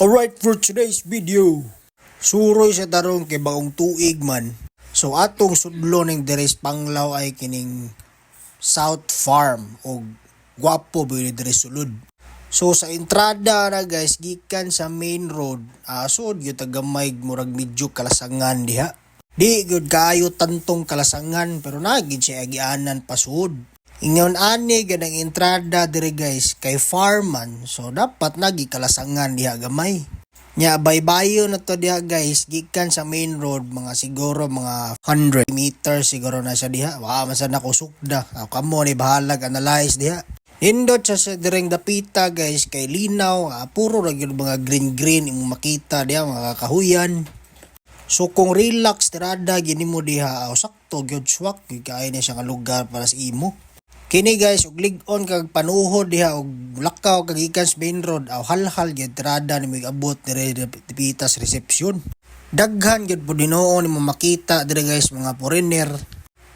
Alright, for today's video. Suroy sa tarong kay bagong tuig man. So atong sudlo ning diri sa Panglao ay kining South Farm og gwapo ba diri sulod. So sa entrada na, guys, gikan sa main road, sud gyud gamay, murag medyo kalasangan diha. Di gyud kaayo tantong kalasangan, pero naa gyud siya agianan pasud. Ingon ani gyud ang entrada diri, guys, kay farm man, so dapat nagi kalasangan diha gamay. Nya baybayo na to diha, guys, gikan sa main road, mga siguro mga 100 meters siguro na siya diha. Wa man sad nako sukda. Aw, kamo ni bahalag analyze diha. Nindot siya sa direng dapita, guys, kay linaw, puro ra gyud mga green green imong makita diha, mga kahuyan. So kung relax tirada gini mo diha, aw, sakto gyud, swak gyud kaayo ni siya nga lugar para sa imo. Kini, guys, og lig-on kag panuhod diha og lakaw kag gikan sa main road, aw, halhal gyud tirada nimo abot dire dapita sa reception. Daghan gyud pud hinuon nimo makita dire, guys, mga foreigner,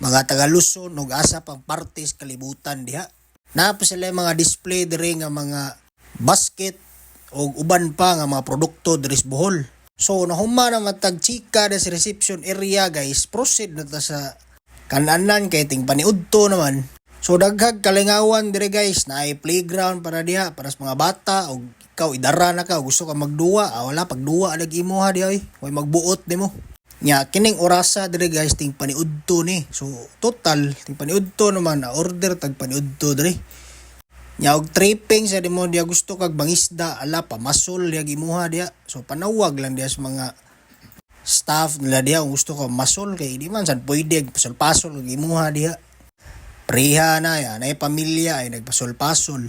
mga taga Luzon ug asa pang partes kalibutan diha. Naa pa sila mga display dire nga mga basket ug uban pa nga mga produkto diri sa Bohol. So nahuman na matag chika sa reception area, guys, proceed na ta sa kananan kay ting paniudto naman. So daghag kalingawan dire, guys, naay playground para diha para sa mga bata og ikaw idara na ka gusto ka magduwa, wala pagduwa lagi imo ha diha oy. Way magbuot nimo. Nya kining orasa dire, guys, ting paniudto ni. So total ting paniudto naman na order tag paniudto dire. Nya og tripping sa nimo diya, gusto kag mangisda, ala, pamasol diha imuha diha. So panawag lang diha sa mga staff nila diha kung gusto ka masol, kay di man sad pwede pasol-pasol kag imuha diha. Preha na yan, ay pamilya ay nagpasol-pasol.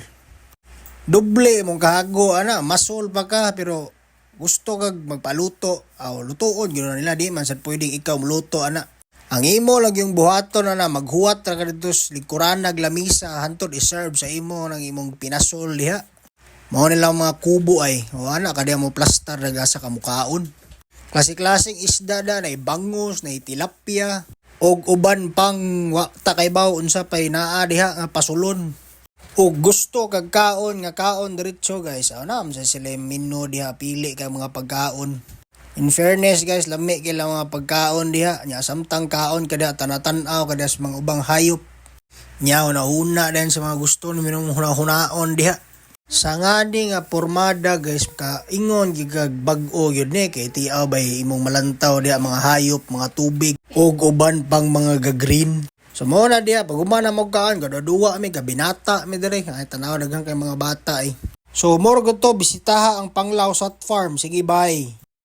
Doble mong kahago ana, masol pa ka, pero gusto kag magpaluto, aw, lutuon gyud na nila, di man sad pwedeng ikaw moluto ana. Ang imo lang yung buhaton ana, maghuwat ra ka didto sa lingkuranag lamisa hantod i-serve sa imo ng imong pinasol diha. Mao nila mga kubo ay, o ana ka mo plastar nagasa ka mukaon. Klase-klaseng isda da, na bangus, na tilapia, og uban pang wa ta kay baw unsa pay naa diha nga pasulon. Og gusto kag kaon nga kaon diretso, guys, aw, naa man sa sila menu diha, pili ka mga pagkaon. In fairness, guys, lami kay lang mga pagkaon diha. Nya samtang kaon ka diha, tanatan-aw ka diha sa mga ubang hayop. Nya una din sa mga gusto ni minong huna-hunaon diha. Sa ngani nga pormada, guys, ka ingon gyud kag bag-o gyud ni kay tiaw bay imong malantaw diha mga hayop, mga tubig ug uban pang mga ga-green. So mo na diha pag human na mo kaon, gaduwa mi, gabinata mi dire. Ay, tanaw, daghan kay mga bata eh. So more to, bisitaha ang Panglao South Farm. Sige, bye.